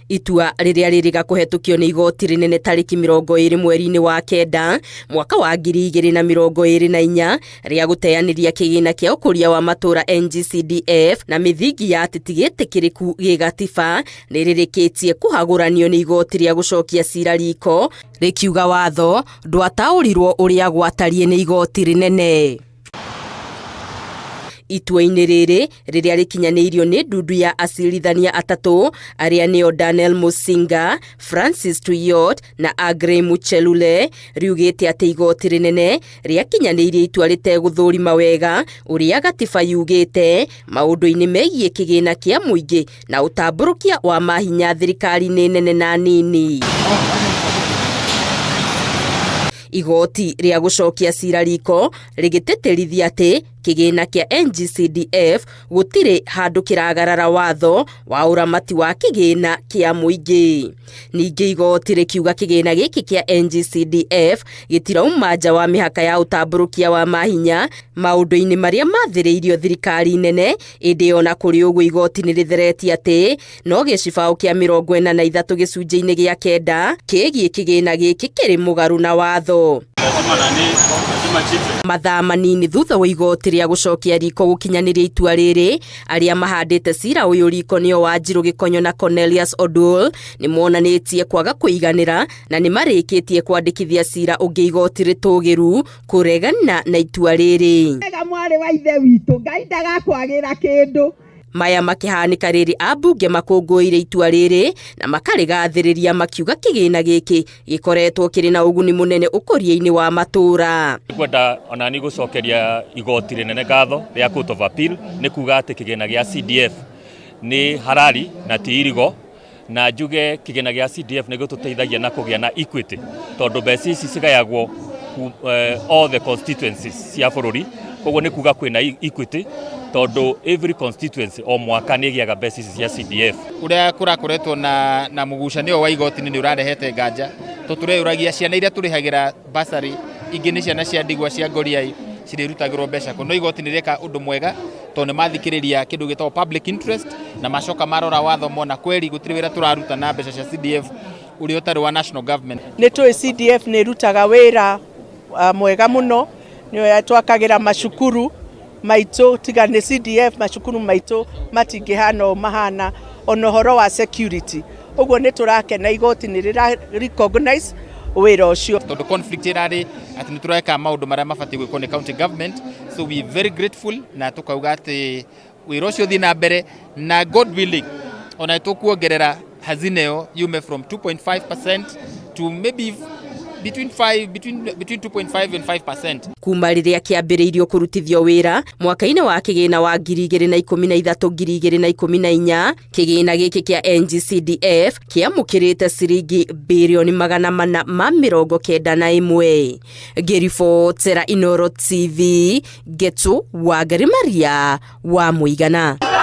Itua rĩrĩa rĩrĩga kũhetũkio nĩ igoti rĩnene tarĩki 20 mweri-inĩ wa kenda mwaka wa 2024 rĩa gũteanĩria kĩgĩna kĩa ũkũria wa matũũra NGCDF na mĩthingi ya atĩ ti gĩtĩkĩrĩku gĩgatiba nĩ rĩrĩkĩtie kũhagũranio nĩ igoti rĩa gũcokia cira riko, rĩkiuga watho ndwataũrirwo ũrĩa gwatariĩ nĩ igoti rĩnene. Itua-inĩ rĩrĩ rĩrĩa rĩkinyanĩirio nĩ ndundu ya acirithania atatũ arĩa nĩo Daniel Musinga, Francis Tuyot na Aggrey Muchelule, riugĩte atĩ igoti rĩnene rĩakinyanĩirie itua rĩtegũthũrima wega ũrĩa gatiba yugĩte maũndũ-inĩ megiĩ kĩgĩna kĩa mũingĩ na ũtambũrũkia wa mahinya thirikari-inĩ nene na nini. Igoti rĩa gũcokia cira riko rĩgĩtĩtĩrithia atĩ kĩgĩna kĩa NGCDF gũtirĩ handũ kĩragarara watho wa ũramati wa kĩgĩna kĩa mũingĩ. Ningĩ igoti rĩkiuga kĩgĩna gĩkĩ kĩa NGCDF gĩtirauma nja wa mĩhaka ya ũtambũrũkia wa mahinya maũndũ-inĩ marĩa mathĩrĩirio thirikari nene, ĩndĩ ona kũrĩ ũguo igoti nĩ rĩtheretie atĩ no gĩcibaũ kĩa 43 gĩcunjĩ-inĩ gĩa kenda kĩgiĩ kĩgĩna gĩkĩ kĩrĩ mũgarũ na watho. Mathaa manini thutha wa igoti rĩa gũcokia riko gũkinyanĩria itua rĩrĩ, arĩa mahandĩte cira ũyũ riko nĩo Wanjirũ Gĩkonyo na Cornelius Odul nĩ monanĩtie kwaga kũiganĩra na nĩ marĩkĩtie kwandĩkithia cira ũngĩ igoti rĩtũgĩru kũregana na itua rĩrĩ. Wega mwarĩ wa ithe witũ, Ngai ndagakwagĩra kĩndũ. Maya makĩhanĩka rĩrĩ ambunge makũngũĩire itua rĩrĩ na makarĩgathĩrĩria makiuga kĩgĩna gĩkĩ gĩkoretwo kĩrĩ na ũguni mũnene ũkũria-inĩ wa matũũra. Ngwenda onani gũcokeria igoti rĩnene ngatho rĩa Court of Appeal nĩ kuga atĩ kĩgĩna gĩa CDF nĩ harari na ti irigo, na njuge kĩgĩna gĩa CDF nĩ gĩtũteithagia na kũgĩa na equity tondũ mbeca ici cigayagwo all the constituencies cia bũrũri, koguo nĩ kuga kwĩna equity tondũ every constituency o mwaka nĩ ĩgĩaga mbeca ici cia CDF. Ũrĩa kũrakoretwo na mũgucanio wa igoti-inĩ nĩ ũrarehete nganja, tondũ tũreyũragia ciana iria tũrĩhagĩra bursary ingĩ nĩ ciana cia ndigwa cia ngoriai cirĩrutagĩrwo mbeca kũ, no igoti nĩ rĩeka ũndũ mwega tondũ nĩ mathikĩrĩria kĩndũ gĩtagwo public interest na macoka marora watho mona kweri gũtirĩ wĩra tũraruta na mbeca cia CDF ũrĩa ũtarĩ wa national government. Nĩ tũĩ CDF nĩ ĩrutaga wĩra mwega mũno, nĩyo twakagĩra macukuru maitũ, tiga nĩ CDF macukuru maitũ matingĩhana ũũ mahana, ona ũhoro wa security. Ũguo nĩ tũrakena igoti nĩ rĩra recognize wĩra ũcio. Tondũ conflict ĩrarĩ atĩ nĩ tũreka maũndũ marĩa mabatiĩ gwĩkwo nĩ county government, so we very grateful na tũkauga atĩ wĩra ũcio ũthiĩ na mbere na God willing ona tũkuongerera hazina ĩyo yume from 2.5% to maybe between five, between, between 2.5 and 5%. Kuma rĩrĩa kĩambĩrĩirio kũrutithio wĩra mwaka-inĩ wa kĩgĩna wa 2013 2014, kĩgĩna gĩkĩ kĩa NGCDF kĩamũkĩrĩte ciringi birioni 491. Ngĩribotera Inooro TV, Ngetu Wangari Maria wa Mũigana.